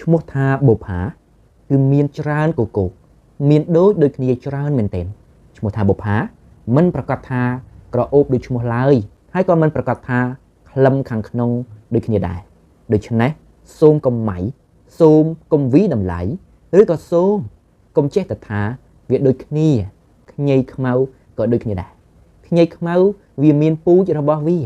ឈ្មោះថាបុប្ផាគឺមានច្រើនកកោកមានដូចដូចគ្នាច្រើនមែនទែនឈ្មោះថាបុប្ផាមិនប្រកាសថាក្រអូបដូចឈ្មោះឡើយហើយក៏មិនប្រកាសថាក្លឹមខាងក្នុងដូចគ្នាដែរដូច្នេះសូមកុំម៉ៃសូមកុំវីតម្លៃឬក៏សូមកុំចេះតែថាវាដូចគ្នាខ្ញីខ្មៅក៏ដូចគ្នាដែរខ្ញីខ្មៅវាមានពូជរបស់វា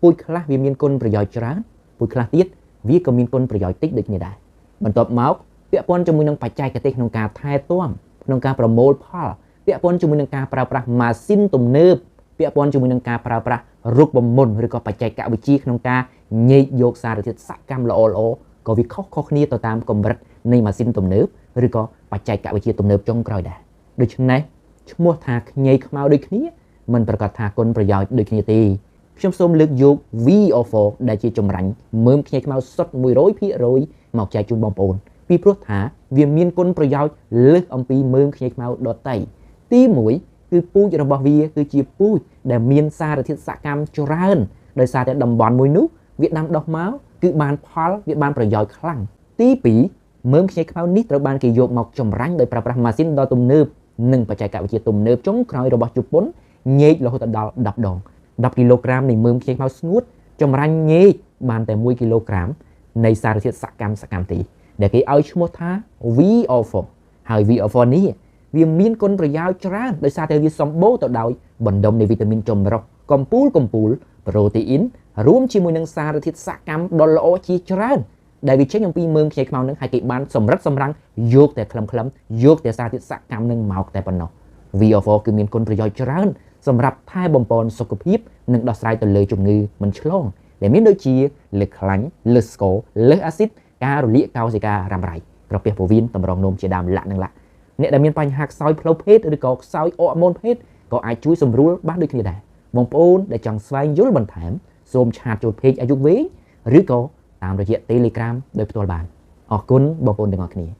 ពូជខ្លះវាមានគុណប្រយោជន៍ច្រើនពូជខ្លះទៀតវាក៏មានគុណប្រយោជន៍តិចដូចគ្នាដែរបន្ទាប់មកពាក់ព័ន្ធជាមួយនឹងបច្ចេកទេសក្នុងការថែទាំក្នុងការប្រមូលផលពាក់ព័ន្ធជាមួយនឹងការប្រើប្រាស់ម៉ាស៊ីនទំនើបពាក់ព័ន្ធជាមួយនឹងការប្រើប្រាស់រូបមន្តឬក៏បច្ចេកវិទ្យាក្នុងការញែកយកសារធាតុសកម្មល្អៗក៏វាខុសៗគ្នាទៅតាមកម្រិតនៃម៉ាស៊ីនទំនើបឬក៏បច្ចេកវិទ្យាទំនើបចុងក្រោយដែរដូច្នេះឈ្មោះថាខ្ញីខ្មៅដូចគ្នាមិនប្រកាសថាគុណប្រយោជន៍ដូចគ្នាទេខ្ញុំសូមលើកយក VO4 ដែលជាចម្រាញ់មើមខ្ញីខ្មៅសុទ្ធ 100% មកចែកជូនបងប្អូនពីព្រោះថាវាមានគុណប្រយោជន៍លើសអំពីមើមខ្ញីខ្មៅដទៃទី1គឺពូជរបស់វាគឺជាពូជដែលមានសារធាតុសកម្មច្រើនដោយសារតែតំបន់មួយនោះវាដាំដុះមកគឺបានផលវាបានប្រយោជន៍ខ្លាំងទី2មើមខ្ញីខ្មៅនេះត្រូវបានគេយកមកចម្រាញ់ដោយប្រើប្រាស់ម៉ាស៊ីនដ៏ទំនើបនិងបច្ចេកវិទ្យាទំនើបចុងក្រោយរបស់ជប៉ុនញែករហូតដល់10ដង10គីឡូក្រាមនៃមើមខ្ញីខ្មៅស្ងួតចម្រាញ់ញែកបានតែ1គីឡូក្រាមនៃសារធាតុសកម្មទីដែលគេឲ្យឈ្មោះថា VO4 ហើយ VO4 នេះវាមានគុណប្រយោជន៍ច្រើនដោយសារតែវាសម្បូរទៅដោយបណ្ដុំនៃវីតាមីនចម្រុះកំពូលប្រូតេអ៊ីនរួមជាមួយនឹងសារធាតុសកម្មដ៏ល្អជាច្រើនដែលវាចេញអំពីមើមខ្ញីខ្មៅនឹងហើយគេបានសម្រិតសម្រាំងយកតែក្លឹមយកតែសារធាតុសកម្មនឹងមកតែប៉ុណ្ណោះ VO4 គឺមានគុណប្រយោជន៍ច្រើនសម្រាប់ថែបំប៉នសុខភាពនិងដោះស្រាយទៅលើជំងឺមិនឆ្លងដែលមានដូចជាលើសខ្លាញ់លើសស្ករលើសអាស៊ីតការរលាកកោសិការ៉ាំរ៉ៃក្រពះពោះវៀនតម្រងនោមជាដើមលាក់និងលាក់អ្នកដែលមានបញ្ហាខ្សោយផ្លូវភេទឬក៏ខ្សោយអរម៉ូនភេទក៏អាចជួយសម្រួលបានដូចគ្នាដែរបងប្អូនដែលចង់ស្វែងយល់បន្ថែមសូមឆាតចូល page អាយុវែងឬក៏តាមរយៈ Telegram ដោយផ្ទាល់បានអរគុណបងប្អូនទាំងអស់គ្នា។